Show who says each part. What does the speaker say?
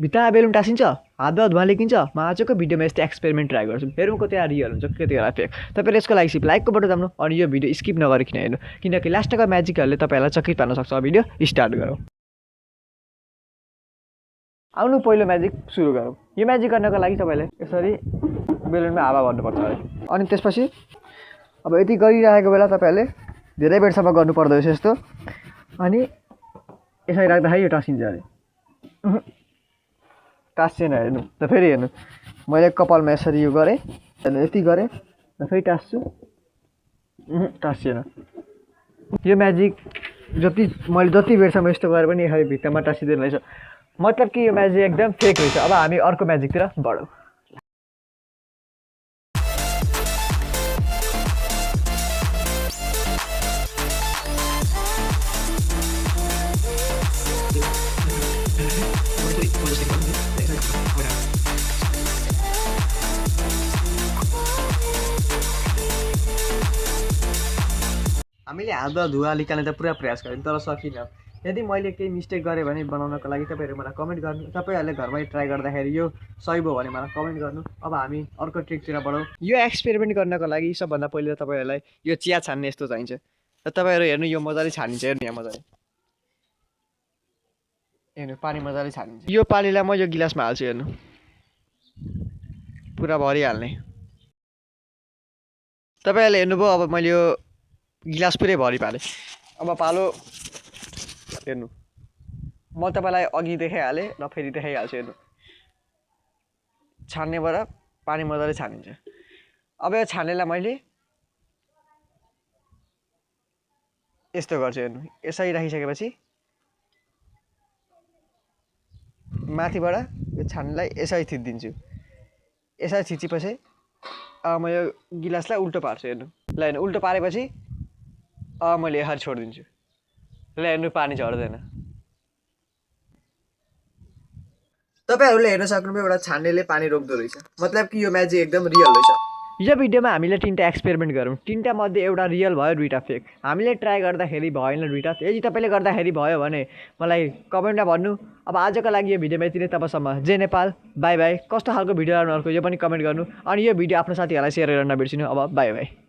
Speaker 1: भित्तामा बेलुन टाँसिन्छ, हातमा धुवा लेकिन्छ। म आजको भिडियोमा यस्तो एक्सपेरिमेन्ट ट्राई गर्छु, हेरौँ कति रियल हुन्छ कतिवटा फेक। तपाईँले यसको लागि लाइकको बटन दाब्नु अनि यो भिडियो स्किप नगरिकन हेर्नु, किनकि लास्टको म्याजिकहरूले तपाईँलाई चकित पार्न सक्छ। भिडियो स्टार्ट गरौँ। आउनु पहिलो म्याजिक सुरु गरौँ। यो म्याजिक गर्नको लागि तपाईँले यसरी बेलुनमा हावा गर्नुपर्छ अरे। अनि त्यसपछि अब यति गरिरहेको बेला तपाईँहरूले धेरै बेरसम्म गर्नु पर्दो रहेछ यस्तो। अनि यसरी राख्दाखेरि यो टाँसिन्छ अरे। टाँसिएन, हेर्नु त फेरि हेर्नु, मैले कपालमा यसरी यो गरेँ, हेर्नु यति गरेँ र फेरि टाँस्छु, टाँसिएन। यो म्याजिक मैले जति बेरसम्म यस्तो गरेँ पनि यसरी भित्तामा टाँसिँदैन रहेछ, मतलब कि यो म्याजिक एकदम फेक रहेछ। अब हामी अर्को म्याजिकतिर बढौँ। हामीले हातमा धुवा निकाल्ने त पुरा प्रयास गऱ्यौँ तर सकिनँ। यदि मैले केही मिस्टेक गरेँ भने बनाउनको लागि तपाईँहरू मलाई कमेन्ट गर्नु। तपाईँहरूले घरमै ट्राई गर्दाखेरि यो सही भयो भने मलाई कमेन्ट गर्नु। अब हामी अर्को ट्रिकतिर बढौँ। यो एक्सपेरिमेन्ट गर्नको लागि सबभन्दा पहिले तपाईँहरूलाई यो चिया छान्ने यस्तो चाहिन्छ। र तपाईँहरू हेर्नु यो मजाले छानिन्छ, हेर्नु यहाँ मजाले, हेर्नु पानी मजाले छानिन्छ। यो पानीलाई म यो गिलासमा हाल्छु, हेर्नु पुरा भरिहाल्ने। तपाईँहरूले हेर्नुभयो, अब मैले यो गिलास पुरै भरि पालेँ। अब पालो हेर्नु, म तपाईँलाई अघि देखाइहालेँ र फेरि देखाइहाल्छु। हेर्नु छान्नेबाट पानी मजाले छानिन्छ। अब यो छान्नेलाई मैले यस्तो गर्छु, हेर्नु यसरी राखिसकेपछि माथिबाट यो छान्नेलाई यसरी थिचिदिन्छु। यसरी थिचेपछि अब म यो गिलासलाई उल्टो पार्छु। हेर्नु ल, हेर्नु उल्टो पारेपछि अब मैले यसरी छोडिदिन्छु। ल हेर्नु पानी झर्दैन। तपाईँहरूले हेर्न सक्नुभयो एउटा छान्नेले पानी रोक्दो रहेछ, मतलब कि यो म्याजिक एकदम रियल रहेछ। यो भिडियोमा हामीले 3टा एक्सपेरिमेन्ट गरौँ। 3टा मध्ये एउटा रियल भयो, 2टा फेक। हामीले ट्राई गर्दाखेरि भएन 2टा। यदि तपाईँले गर्दाखेरि भयो भने मलाई कमेन्टमा भन्नु। अब आजको लागि यो भिडियोमा यति नै। तबसम्म जय नेपाल, बाई बाई। कस्तो खालको भिडियो आउनु अर्को यो पनि कमेन्ट गर्नु। अनि यो भिडियो आफ्नो साथीहरूलाई सेयर गरेर नबिर्सिनु। अब बाई बाई।